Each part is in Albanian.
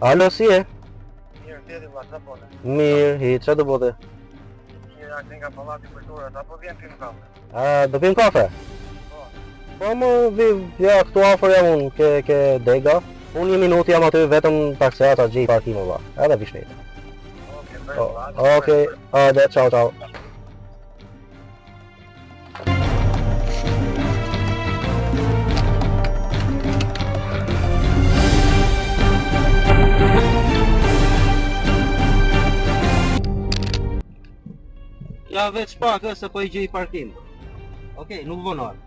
Alo, si je? Mirë, si je ti vlla, ça bone? Mirë, hi, ça do bote? Mirë, akti nga pallati kulturës, apo vjen pim kafe? A, do pim kafe? Po. Po, më vi, ja, këtu afër jam unë, ke, ke dega. Unë një minutë jam aty vetëm taksera ta gjej parkim vlla. Edhe vi shpejt. Okej, bëj vlla. Okej, hajde, ciao, ciao. Ja veç pak ë, se po i gjej parkim. Okej, nuk vonohem.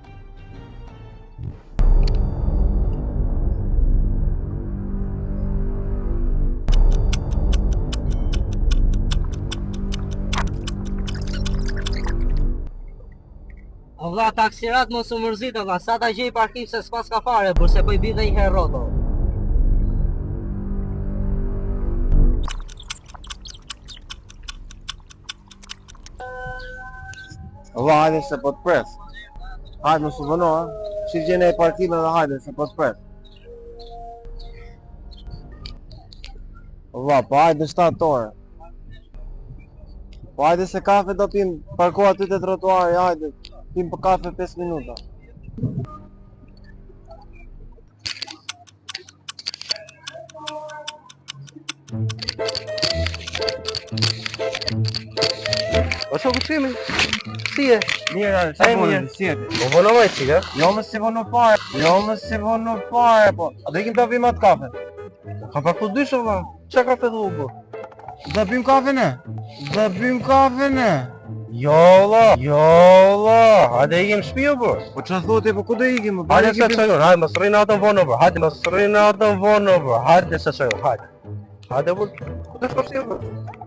O vlla taksirat mos u mërzit o vlla, sa ta gjej parkim se s'pas ka fare, por se po i bi dhe një herë rroto. Vlla, hajde se po të pres. Hajde mos u vono, ha. Si gjen e parkim edhe hajde se po të pres. Vlla, po hajde 7 orë. Po hajde se kafe do pim, parko aty te trotuari, hajde, pim për kafe 5 minuta. O shoku çimi? Si je? Mirë, a, ça E, bone, mirë. si je ti? Po vonova i çikë. Jo më si vono fare, jo më si vono fare, po. A do ikim ta pim atë kafe? Ka parku dysh o vlla. Çka kafe do u bë? Do pim kafe ne? Do pim kafe ne? Jo vlla, jo vlla. Hajde ikim në shtëpi o bër. Po çfarë thotë ti, po ku do ikim? Po Hajde ikim se çojë, hajde mos rri natën vonë o bër. Hajde mos rri natën vonë o bër. Hajde se çojë, hajde. Hajde bër. Ku do shkosh ti o bër?